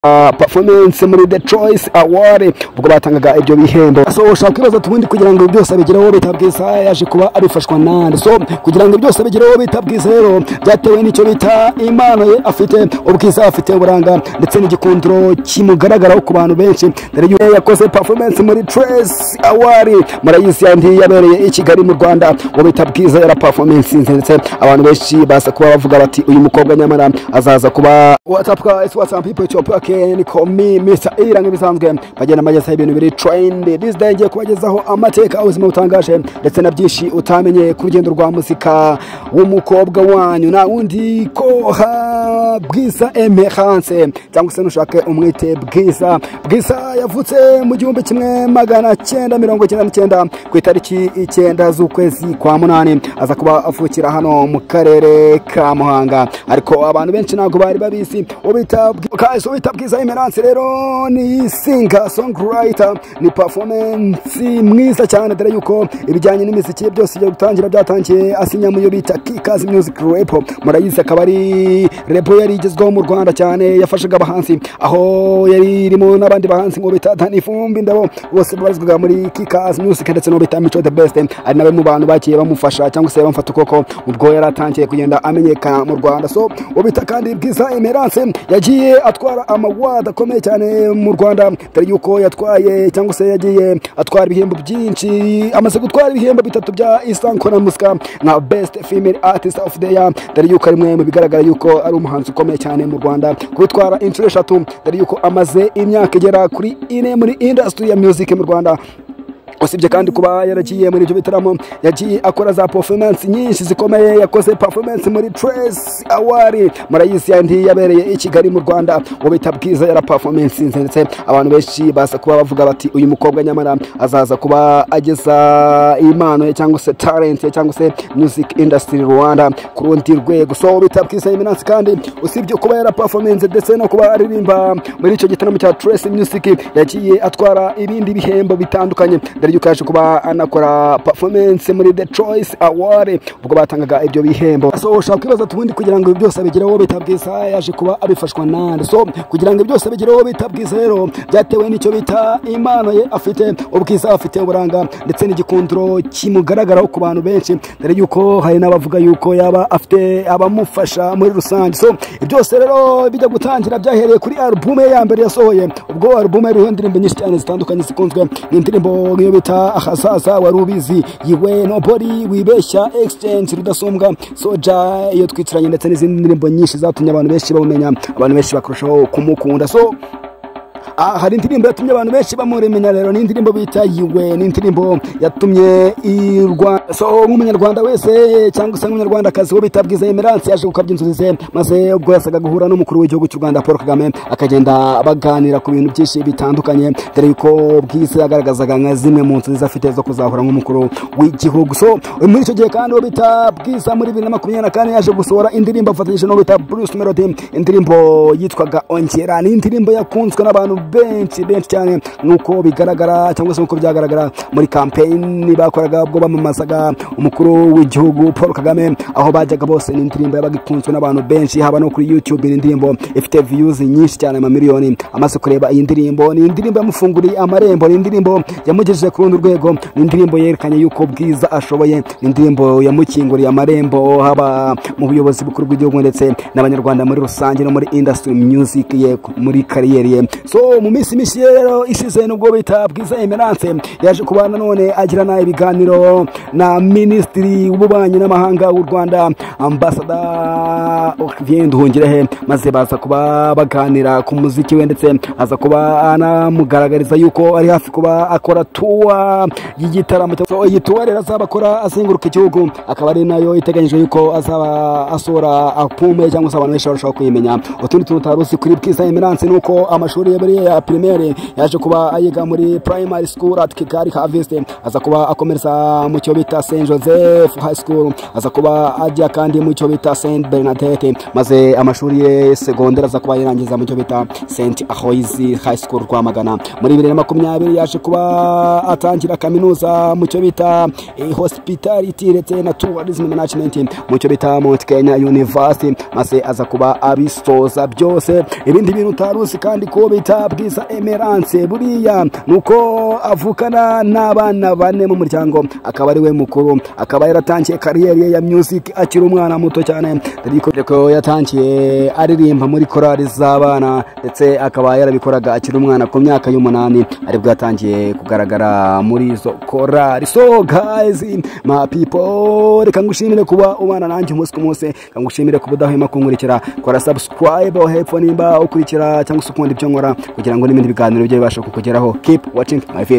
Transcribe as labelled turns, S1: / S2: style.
S1: Performance muri The Choice Award ubwo batangaga ibyo bihembo. So ushaka kwibaza tubundi kugira ngo byose abigereho bita Bwiza yaje kuba abifashwa nande? So kugira ngo byose abigereho bita Bwiza rero byatewe n'icyo bita impano ye afite, ubwiza afite, uburanga ndetse n'igikundiro kimugaragaraho ku bantu benshi, dore yuko yakoze performance muri Trace Award, murayizi yandi yabereye i Kigali mu Rwanda. Uwo bita Bwiza yara performance ndetse abantu benshi baza kuba bavuga bati: "Uyu mukobwa nyamara azaza kuba." What's up guys, what's up people, it's your again, call me Mr. Ira. Nk'ibisanzwe bagenda bagezaho ibintu biri trend this day. Ngiye kubagezaho amateka, ubuzima butangaje ndetse na byinshi utamenye ku rugendo rwa muzika w'umukobwa wanyu, na wundi Koha Bwiza Emerance, cyangwa se nushake umwite Bwiza. Bwiza yavutse mu 1999 ku itariki 9 z'ukwezi kwa munani, aza kuba avukira hano mu karere ka Muhanga, ariko abantu benshi ntabwo bari babizi. Ubita Bwiza Emerance rero ni singer songwriter, ni performance mwiza cyane, dore yuko ibijyanye n'imiziki byose bijya gutangira byatangiye asinya mu yo bita Kikac Music Label. Murayizi, akaba ari label yari igezweho mu Rwanda cyane, yafashaga abahanzi, aho yari irimo n'abandi bahanzi ngo bita Danny Vumbi Ndabo, bose babarizwaga muri Kikac Music, ndetse no bita Mico The Best, ari nawe mu bantu bagiye bamufasha cyangwa se bamufata ukuboko ubwo yari atangiye kugenda amenyekana mu Rwanda. So ubita kandi Bwiza Emerance yagiye atwara ama award akomeye cyane mu Rwanda, dore yuko yatwaye cyangwa se yagiye atwara ibihembo byinshi. Amaze gutwara ibihembo bitatu bya Isango na Muzika nka Best Female Artist of the Year, dore yuko ari mwe mu bigaragara yuko ari umuhanzi ukomeye cyane mu Rwanda kubitwara inshuro eshatu, dore yuko amaze imyaka igera kuri 4 muri industry ya music mu Rwanda. Usibye kandi kuba yaragiye muri ibyo bitaramo, yagiye akora za performance nyinshi zikomeye. Yakoze performance muri Trace Award, murayizi yandi yabereye i Kigali mu Rwanda. Uwo bita Bwiza yara performance ndetse abantu benshi baza kuba bavuga bati: "Uyu mukobwa nyamara azaza kuba ageza impano ye cyangwa se talent ye cyangwa se music industry Rwanda ku rundi rwego." So bita Bwiza Eminence kandi usibye kuba yara performance ndetse no kuba aririmba muri icyo gitaramo cya Trace Music, yagiye atwara ibindi bihembo bitandukanye, dore yuko yaje kuba anakora performance muri The Choice Award ubwo batangaga ibyo bihembo. So ushaka kwibaza tubundi kugira ngo byose abigereho bita Bwiza yaje kuba abifashwa nande? So kugira ngo byose abigereho bita Bwiza rero byatewe n'icyo bita impano ye afite, ubwiza afite, uburanga ndetse n'igikundiro kimugaragaraho ku bantu benshi, dore yuko hari n'abavuga yuko yaba afite abamufasha muri rusange. So byose rero bijya gutangira byahereye kuri album ye ya mbere yasohoye. Ubwo album iriho indirimbo nyinshi cyane zitandukanye zikunzwe, ni indirimbo nk'iyo bita Ahazaza, Wari Ubizi, Yiwe, Nobody, Wibeshya, Exchange, Rudasumbwa, Soja, Iyo Twicaranye, ndetse n'izindi ndirimbo nyinshi zatumye abantu benshi bamumenya, abantu benshi bakarushaho kumukunda. So hari indirimbo yatumye abantu benshi bamuremenya rero, ni indirimbo bita Yiwe, ni indirimbo yatumye irwa. So nk'umunyarwanda wese cyangwa se nk'umunyarwandakazi, wo bita Bwiza Emerance yaje gukabya inzozi ze, maze ubwo yasaga guhura n'umukuru w'igihugu cy'u Rwanda Paul Kagame, akagenda baganira ku bintu byinshi bitandukanye, dore yuko Bwiza yagaragazaga nka zimwe mu nzozi afite zo kuzahura nk'umukuru w'igihugu. So muri icyo gihe kandi uwo bita Bwiza muri 2024 yaje gusohora indirimbo afatanyije n'uwo bita Bruce Melody, indirimbo yitwaga Ongera. Ni indirimbo yakunzwe n'abantu benshi benshi cyane, nk'uko bigaragara cyangwa se nk'uko byagaragara muri campaign bakoraga ubwo bamamazaga umukuru w'igihugu Paul Kagame aho bajyaga bose. Ni indirimbo yabaga ikunzwe n'abantu benshi, haba no kuri YouTube ni indirimbo ifite views nyinshi cyane, amamiliyoni amaze kureba iyi ndirimbo. Ni indirimbo yamufunguriye amarembo, ni indirimbo yamugejeje ku rundi rwego, ni indirimbo yerekanye yuko Bwiza ashoboye, ni indirimbo yamukinguriye amarembo haba mu buyobozi bukuru bw'igihugu ndetse n'abanyarwanda muri rusange, no muri industry music ye, muri career ye. So mu minsi mishya rero ishize nubwo bita Bwiza Emerance yaje kuba nanone agirana ibiganiro na Minisitiri w'Ububanyi n'Amahanga w'u Rwanda, Ambassador Olivier Nduhungirehe, maze baza kuba baganira ku muziki we, ndetse aza kuba anamugaragariza yuko ari hafi kuba akora tour y'igitaramo. So iyi tour rero azaba akora azenguruka igihugu, akaba ari nayo iteganyijwe yuko azaba asohora album cyangwa se abantu benshi barushaho kuyimenya. Utundi tuntu utari uzi kuri Bwiza Emerance ni uko amashuri ye Amashuri ye ya primaire yaje kuba ayiga muri Primary School at Kigali Harvest, aza kuba akomereza mu cyo bita Saint Joseph High School, aza kuba ajya kandi mu cyo bita Saint Bernadette, maze amashuri ye segonderi aza kuba yarangiza mu cyo bita Saint Aloys High School Rwamagana. Muri 2020 yaje kuba atangira kaminuza mu cyo bita Hospitality ndetse na Tourism Management mu cyo bita Mount Kenya University, maze aza kuba abisoza byose. Ibindi bintu utaruzi kandi ko bita Bwiza Emerance buriya nuko avukana n'abana bane mu muryango, akaba ari we mukuru, akaba yaratangiye kariyeri ye ya music akiri umwana muto cyane, dore ko yatangiye aririmba muri korali z'abana, ndetse akaba yarabikoraga akiri umwana ku myaka y'8, aribwo yatangiye kugaragara muri izo korali. So guys, my people, reka ngushimire kuba ubana nanjye umunsi ku munsi, reka ngushimire kuba udahwema kunkurikira. Kora subscribe aho hepfo nimba ukurikira cyangwa se ukunda ibyo nkora, kugira ngo n'ibindi biganiro bijye bibasha kukugeraho. Keep watching my video.